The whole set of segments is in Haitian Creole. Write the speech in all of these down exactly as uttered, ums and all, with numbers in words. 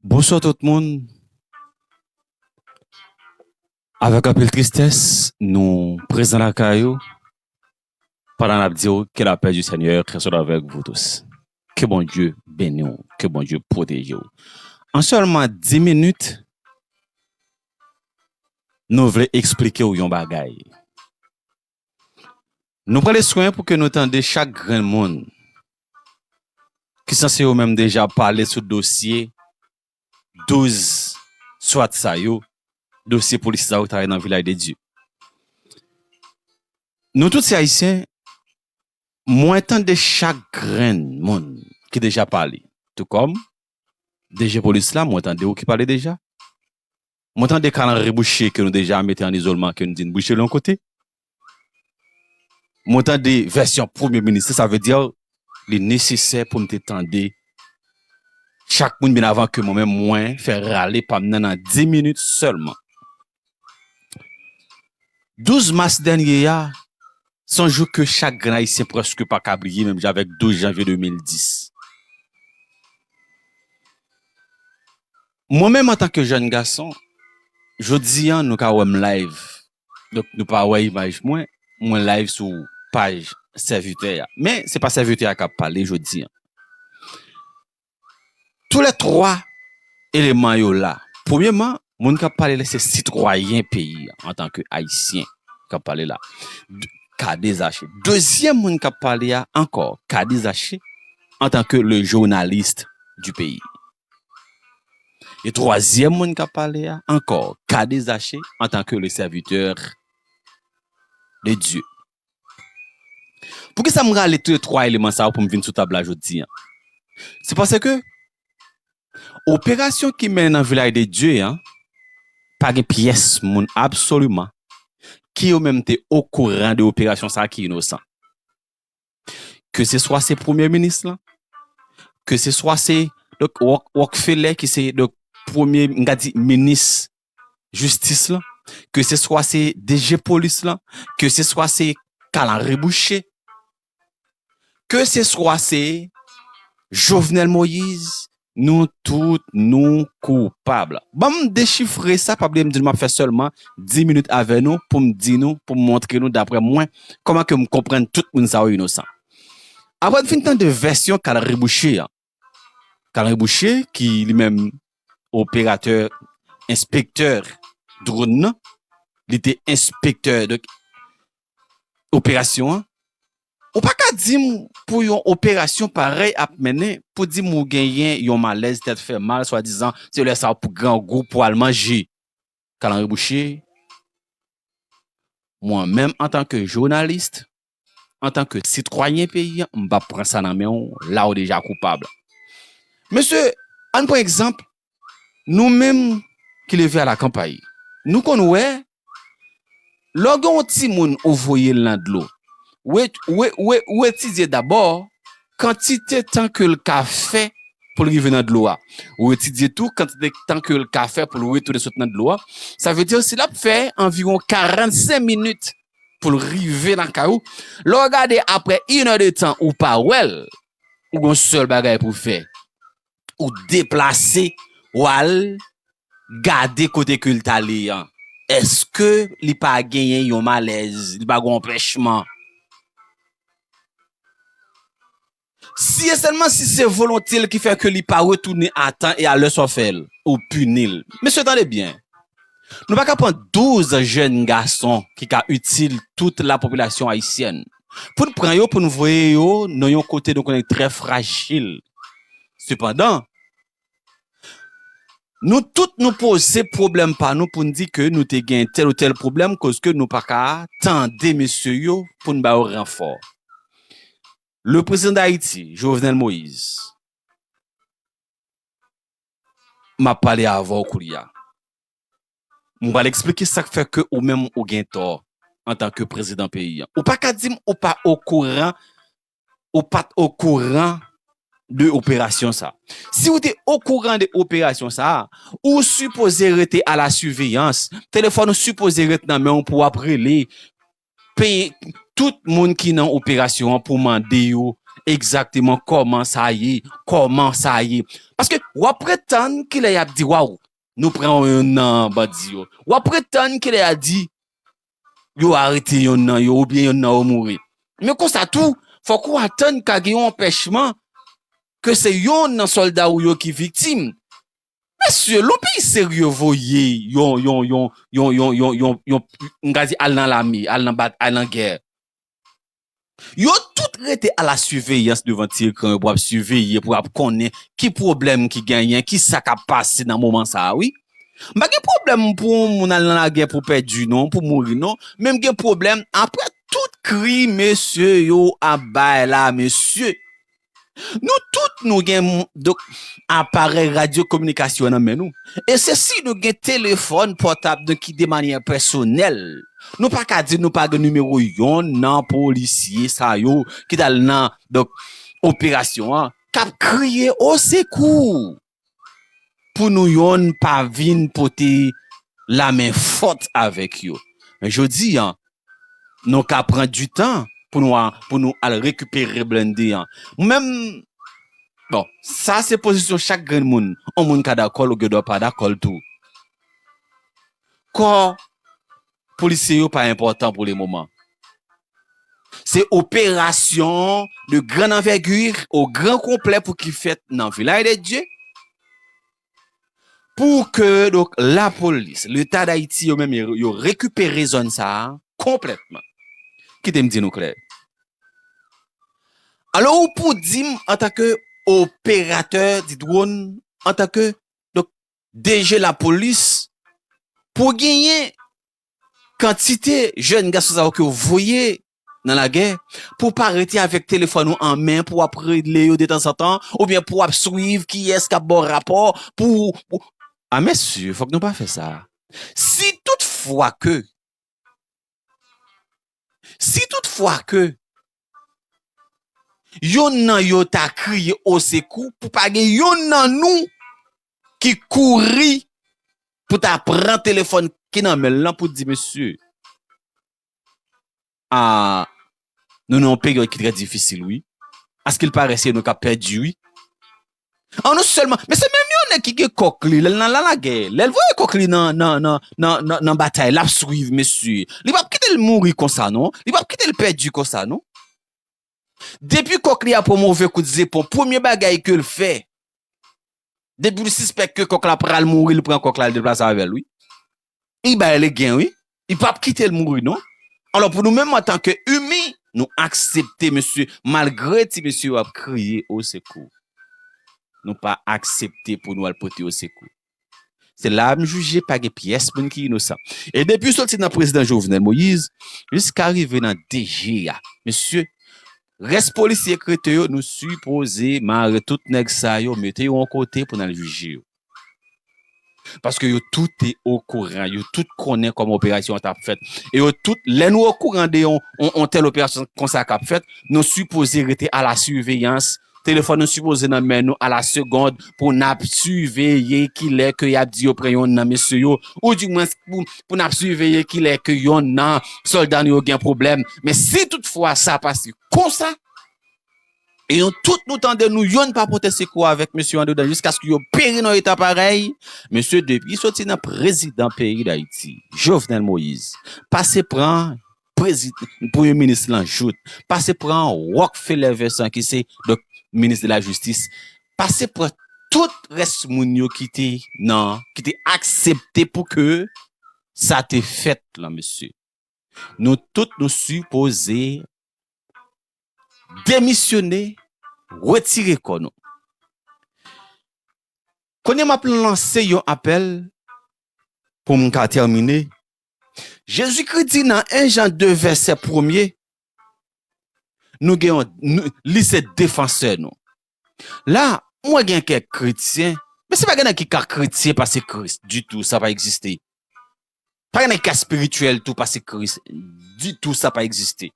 Bonswa tout moun. Avèk anpil tristès, nou prezan lakay ou. Pandan n ap di w, que la paix du Seigneur soit avec vous tous. Ke Bondye beni w, ke Bondye pwoteje w. An sèlman dis minit, nou vle eksplike w yon bagay. Nou pran le swen pou ke nou tande chak grenn moun ki sanse yo menm deja pale sou dosye douz swat sa yo, dosye polis sa yo ki ta ye nan Vilaj de Dye. Nou tout se Ayisyen, mwen tande chak grenn moun ki deja pale. Tou kòm D G polis la, mwen tande w ki pale deja. Mwen tande Kalanri Boucher ke nou deja mete an izolman, ke nou di n bouche l yon kote. Mwen tande vèsyon premye minis, sa vle di li nesesè pou m te tande chak moun byen avan ke mwen menm mwen fè rale pa m nan nan dis minit sèlman. Douz mas dènye a, se yon jou ke chak grenn Ayisyen prèske pa ka bliye, menm jan avèk douz janvye de mil dis. Mwen menm, antanke jèn gason, jodi a, nou ka wè m live. Donk, nou pa wè imaj mwen, mwen live sou paj sèvitè a. Men, se pa sèvitè a k ap pale jodi a. Tou lè twa eleman yo la. Premyeman, moun k ap pale la, se sitwayen peyi a, antanke Ayisyen k ap pale la. D-, K D Zache. Dezyèm moun k ap pale a ankò, K D Zache, antanke le journaliste du pays. E twazyèm moun k ap pale a ankò, K D Zache, antanke le serviteur de Dieu. Poukisa m rale tou le twa eleman sa yo pou m vin sou tab la jodi a? Se paske operasyon ki mennen nan Vilaj de Dye a, pa gen pyès moun absoliman ki yo menm te okouran de operasyon sa a ki inosan. Ke se swa se premye minis lan, ke se swa se, donk, Rock-, Rockefeller ki se, donk, premye, m ka di, minis jistis lan, ke se swa se D G polis lan, ke se swa se Kalanri Boucher, ke se swa se Jovenel Moïse, nou tout, nou koupab. Ban m dechifre sa, pa bliye m di nou m ap fè sèlman dis minit avè nou pou m di nou, pou m montre nou, daprè mwen, kòman ke m konprann tout moun sa yo inosan. Apre n fin tande vèsyon Kalanri Boucher an, Kalanri Boucher, ki li menm operatè, enspektè dwòn nan, li te enspektè, donk, operasyon an. Ou pa ka di m pou yon operasyon parèy ap mennen, pou di m ou genyen yon malèz, tèt fè mal, swadizan, se lè sa pou grangou pou al manje. Kalanri Boucher, mwen menm antanke jounalis, antanke sitwayen peyi a, m p ap pran sa nan men w, la ou deja koupab. Mesye, ann pran egzanp, nou menm ki leve a la kanpay, nou konn wè, lè w gen yon timoun ou voye l nan dlo, ou e-, ou e-, ou e-, ou etidye dabò kantite tan ke l ka fè pou l rive nan dlo a. Ou etidye tou kantite tan ke l ka fè pou l retounen sot nan dlo a. Sa vle di, si l ap fè anviwon karannsenk minit pou l rive lakay ou, lè w gade apre inè de tan ou pa wè l, ou gen yon sèl bagay pou w fè. Ou deplase, w al gade kote ke l t ale an. Èske li pa genyen yon malèz, li pa gen yon anpèchman? Si e sèlman si se volonte l ki fè ke li pa retounen a tan e a lè sa w fè l, ou pini l. Mesye, tande byen. Nou pa ka pran douz jèn gason ki ka itil tout lapopilasyon ayisyèn, pou n pran yo, pou n voye yo nan yon kote nou konnen trè frajil. Sepandan, nou tout nou poze pwoblèm pa nou pou n di ke nou te gen tèl ou tèl pwoblèm, koz ke nou pa ka tande mesye yo pou n ba yo ranfò. Le président d'Haïti, Jovenel Moïse, m ap pale avè w koulye a. M pral eksplike sa k fè ke ou menm ou gen tò antanke prezidan peyi a. Ou pa ka di m ou pa okouran, ou pa t okouran de operasyon sa. Si w te okouran de operasyon sa, ou sipoze rete a la siveyans. Telefòn ou sipoze ret nan men w pou w ap rele. Peye tout moun ki nan operasyon an pou mande yo egzakteman kòman sa ye, kòman sa ye. Paske w ap ret tann kilè y ap di, waw, nou pran yonn nan bandi yo. W ap ret tann kilè y ap di, yo arete yonn nan yo, oubyen yonn nan yo mouri. Men konsa tou, fòk ou atann ka gen yon anpèchman ke se yonn nan sòlda ou yo ki viktim. Mesye, lè yon peyi serye voye yon, yon, yon, yon, yon, yon, yon, yon, m ka di al nan lame, al nan bat, al nan gè. Yo tout rete a la siveyans devan ti ekran yo pou ap siveye, pou ap konnen ki pwoblèm ki genyen, ki sa k ap pase nan moman sa a, wi. M pa gen pwoblèm pou yon moun al nan lagè pou pèdi non, pou mouri non, men m gen pwoblèm apre tout kri mesye yo ap bay la, mesye. Nou tout nou gen m- donk aparèy radyo kominikasyon nan men nou. E se si nou gen telefòn pòtab nou ki de manyè pèsonèl. Nou pa ka di nou pa gen nimewo yonn nan polisye sa yo ki t al nan donk operasyon an k ap kriye osekou pou nou yonn pa vin pote lamen fòt avèk yo. Men jodi a, nou ka pran di tan pou nou a, pou nou al rekipere blende an. Mwen menm, bon, sa se pozisyon chak grenn moun. Yon moun ka dakò l, ou gen dwa pa dakò l tou. Kò polisye yo pa enpòtan pou le moman. Se operasyon de grande envergure, au grand complet pou ki fèt nan Vilaj de Dye. Pou ke donk lapolis, Leta Dayiti yo menm yo, yo rekipere zòn sa a konplètman. Kite m di nou klè. Alò ou pou di m antanke operatè di dwòn, antanke donk D G lapolis, pou genyen kantite jèn gason sa yo ke yo voye nan lagè, pou w pa rete avèk telefòn ou an men, pou w ap rele yo detanzantan, oubyen pou w ap swiv kiyès k ap ba w rapò, pou, pou... A mesye, fòk nou pa fè sa. Si toutfwa ke, si toutfwa ke yonn nan yo ta kriye osekou, pou pa gen yonn nan nou ki kouri pou ta pran telefòn ki nan men l lan pou di, mesye, a, nou nan yon peryòd ki trè difisil, wi. Askil parè, se nou k ap pèdi, wi. An nou sèlman, men se menm yon nèg ki gen kòk li, lè l nan lalagè, lè l voye kòk li nan, nan, nan, nan, nan, nan batay, l ap swiv, mesye. Li p ap kite l mouri konsa, non. Li p ap kite l pèdi konsa, non. Depi kòk li a pran move kout zepon, premye bagay ke l fè, depi l sispèk ke kòk la pral mouri, li pran kòk la, li deplase avè l, wi. Li bay legen, wi. Li p ap kite l mouri, non. Alò, pou nou menm, antanke imen, nou aksepte, mesye, malgre ti mesye yo ap kriye osekou. Nou pa aksepte pou nou al pote yo sekou. Se la m jije pa gen pyès moun ki inosan. E depi soti nan prezidan Jovenel Moïse, jiska rive nan D G a, mesye, rès polisye krete yo, nou sipoze mare tout nèg sa yo, mete yo yon kote pou n al jije yo. Paske yo tout te okouran, yo tout konnen kòman operasyon an t ap fèt. E yo tout, lè nou okouran de yon, yon, yon tèl operasyon konsa k ap fèt, nou sipoze rete a la siveyans. Telefòn nou sipoze nan men nou a la segond pou n ap siveye kilè ke y ap di yo pran yonn nan mesye yo, oudimwens pou, pou n ap siveye kilè ke yonn nan sòlda nou yo gen pwoblèm. Men si toutfwa sa pase konsa, e nou tout nou tande nou yonn pa pote sekou avèk mesye yo andedan jiskaske yo peri nan eta parèy, mesye, depi soti nan prezidan peyi Dayiti, Jovenel Moïse, pase pran prezidan, premye minis lan jout, pase pran Rockfeller Vincent ki se donk minis de la jistis, pase pran tout rès moun yo ki te nan, ki te aksepte pou ke sa te fèt lan, mesye. Nou tout nou sipoze demisyone, retire kò nou. Kounye a m ap lanse yon apèl pou m ka tèmine. Jezikri di nan en Jan de vèsè premye, nou gen yon, nou, li se defansè nou. La, m wè gen kèk kretyen, men se pa gen nèg ki ka kretyen pase Kris ditou, sa pa egziste. Pa gen nèg ki ka espirityèl tou pase Kris ditou, sa pa egziste.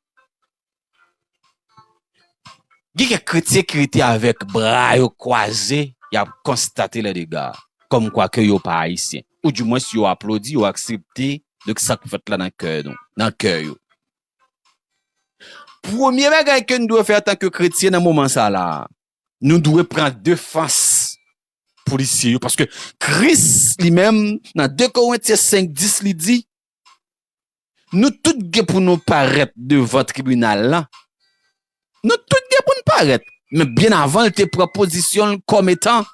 Gen kèk kretyen ki rete avèk bra yo kwaze, y ap konstate lè dega, kòmkwa ke yo pa ayisyen. Oudimwens, yo aplodi, yo aksepte, donk, sa k fèt la nan kè nou, nan kè yo. Premye bagay ke n dwe fè antanke kretyen nan moman sa la, nou dwe pran defans polisye yo, paske Kris li menm, nan de Korentyen senk dis, li di, nou tout gen pou nou parèt devan tribinal la. Nou tout gen pou n parèt. Men byen avan, l te pran pozisyon l kòm etan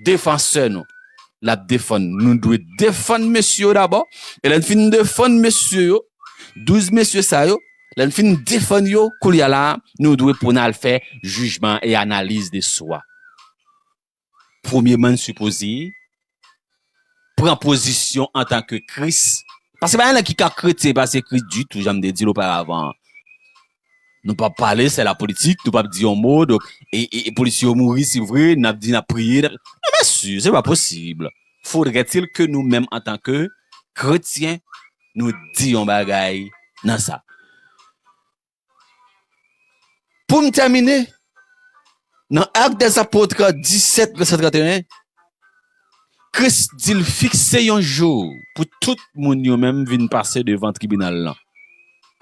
defansè nou. L ap defann nou. Nou dwe defann mesye yo dabò. E lè n fin defann mesye yo, douz mesye sa yo, lè n fin defann yo, koulye a la, nou dwe pou n al fè jijman e analiz de swa. Premyeman, n sipoze pran pozisyon antanke Kris. Paske pa gen nèg ki ka kretyen pase Kris ditou, jan m te di l oparavan. Nou p ap pale, se la politik, nou p ap di yon mo, donk, e, e, e polisye yo mouri, se vre, n ap di n ap priye. Non, mesye, se pa posib. Faudrait-il que nou menm, antanke kretyen, nou di yon bagay nan sa? Pou m tèmine, nan Actes des Apôtres disèt, vèsè trannteyen, Kris di l fikse yon jou pou tout moun yo menm vin pase devan tribinal lan,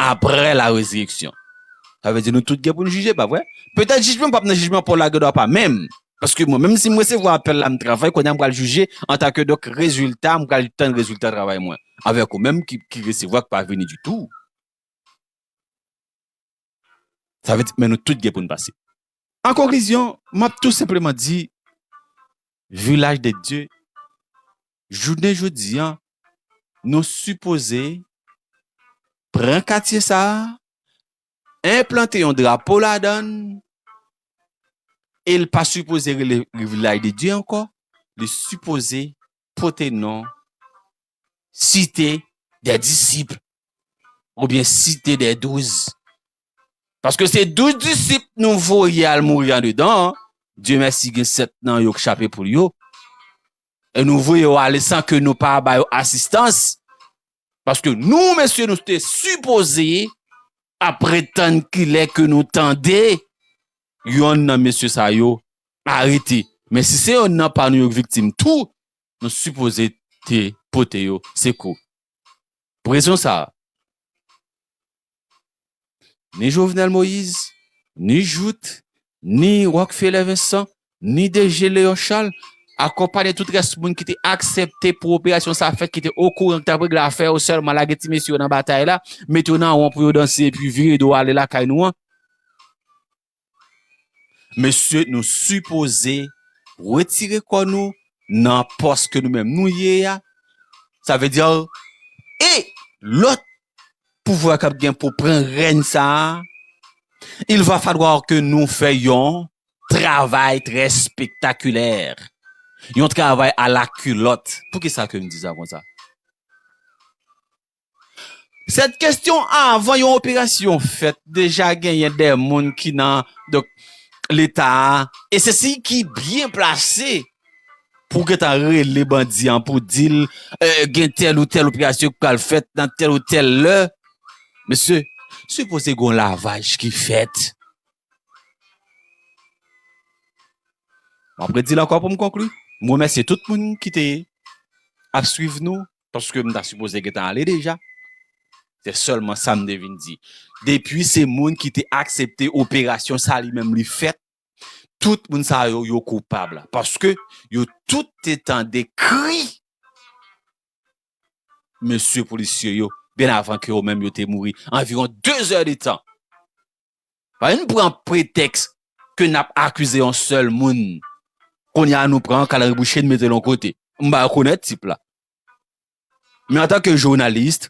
apre la rezireksyon. Sa vle di nou tout gen pou n jije, pa vre? Petèt jijman p ap nan jijman Pòl la, gendwa pa menm. Paske mwen, menm si m resevwa apèl la, m travay, kounye a m pral jije antanke, donk, rezilta, m pral tann rezilta travay mwen. Avèk ou menm ki, ki resevwa, ki pa vini ditou. Sa vle di, men nou tout gen pou n pase. An konklizyon, m ap tou senpleman di, Vilaj de Dye, jounen jodi a, nou sipoze pran katye sa a, enplante yon drapo ladan l, e l pa sipoze rele Vilaj de Dye ankò, li sipoze pote non Site dè Disip, oubyen Site dè Douz. Paske se douz disip nou voye al mouri andedan an. Dye mèsi, gen sèt nan yo k chape poul yo. E nou voye yo ale san ke nou pa ba yo asistans. Paske nou, mesye, nou te sipoze ap ret tann kilè ke nou tande yonn nan mesye sa yo arete. Men si se yonn nan pa nou yo k viktim tou, nou sipoze te pote yo sekou. Pou rezon sa a, ni Jovenel Moïse, ni Jouthe, ni Rockfeller Vincent, ni D G Léon Charles, akonpanye tout rès moun ki te aksepte pou operasyon sa fèt, ki te okouran, ki t ap regle afè yo, sèlman lage ti mesye yo nan batay la, mete yo nan won pou yo danse, epi vire do ale lakay nou an. Mesye, nou sipoze retire kò nou nan pòs ke nou menm nou ye a. Sa vle di, e lòt pouvwa k ap gen pou pran rèn sa a, il va falloir que nou fè yon travay trè spektakilè, yon travay a la kilòt. Poukisa ke m di sa konsa? Sèt kesyon, avan yon operasyon fèt, deja genyen de moun ki nan, donk, Leta a, e se si ki byen plase pou gentan rele bandi an, pou di l, eh, gen tèl ou tèl operasyon ki pral fèt nan tèl ou tèl lè. Mesye, sipoze gen yon lavaj ki fèt. M ap redi l ankò pou m konkli. M remèsye tout moun ki te ap swiv nou, paske m ta sipoze gentan ale deja. Se sèlman sa m te vin di. Depi se moun ki te aksepte operasyon sa li menm li fèt, tout moun sa yo, yo koupab. Paske yo tout te tande kri mesye polisye yo, byen avan ke yo menm yo te mouri. Anviwon de zè de tan. Pa vin pran pretèks ke n ap akize yon sèl moun. Kounye a nou pran kalanri bouche, n mete l yon kote. M pa rekonèt tip la. Men antanke jounalis,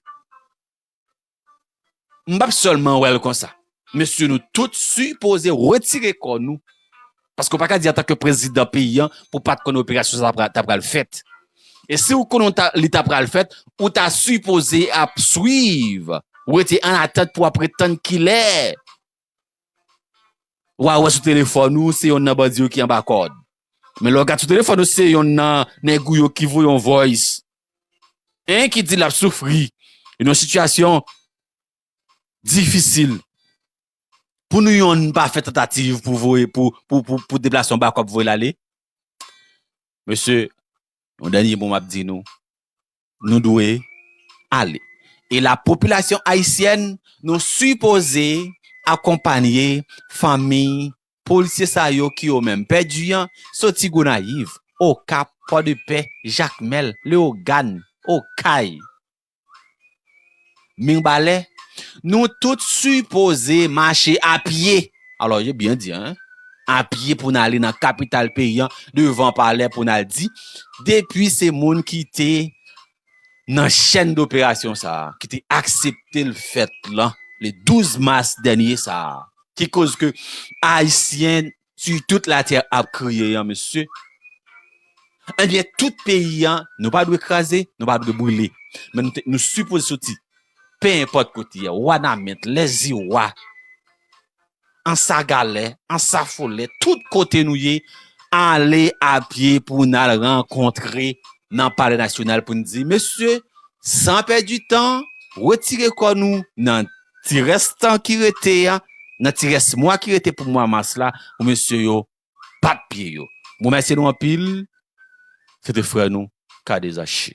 m p ap sèlman wè l konsa. Mesye, nou tout sipoze retire kò nou. Paske w pa ka di antanke prezidan peyi an pou w pa t konn operasyon sa ta pra-, ta pral fèt. E si w konnen w ta, li ta pral fèt, ou ta sipoze ap swiv. Ou rete an atant pou w ap ret tann kilè w a wè sou telefòn ou, se yonn nan bandi yo ki anba kòd. Men lè w gad sou telefòn ou, se yonn nan nèg ou yo ki voye yon voice. Hein, ki di l ap soufri. Li nan yon sitiyasyon difisil. pou nou yonn pa fè tantativ pou voye, pou, pou, pou, pou deplase yon bakòp voye l ale. Mesye, yon dènye mo m ap di nou, nou dwe ale. E la popilasyon ayisyèn, nou sipoze akonpanye fanmi polisye sa yo ki yo menm pèdi an, soti Gonayiv, Okap, Pòdepè, Jakmèl, Leyogàn, Okay, Mibalè, nou tout sipoze mache a pye. Alò, je byen di, en, a pye pou n ale nan kapital peyi an, devan palè pou n al di, depi se moun ki te nan chèn doperasyon sa a, ki te aksepte l fèt lan, le douz mas dènye sa a, ki koz ke Ayisyen sur toute la terre ap kriye an, mesye. Ebyen, tout peyi an, nou pa dwe kraze, nou pa dwe brile. Men nou, te, nou sipoze soti, pe enpòt kote ye, Wanament, Lèziwa, Ansagalè, Ansafolè, tout kote nou ye, ale a pye pou n al rankontre nan Palè Nasyonal pou n di, mesye, san pèdi tan, retire kò nou nan ti rès tan ki rete a, nan ti rès mwa ki rete pou mwa mas la, pou mesye yo bat pye yo. M remèsye nou anpil. Se te frè nou, K D Zache.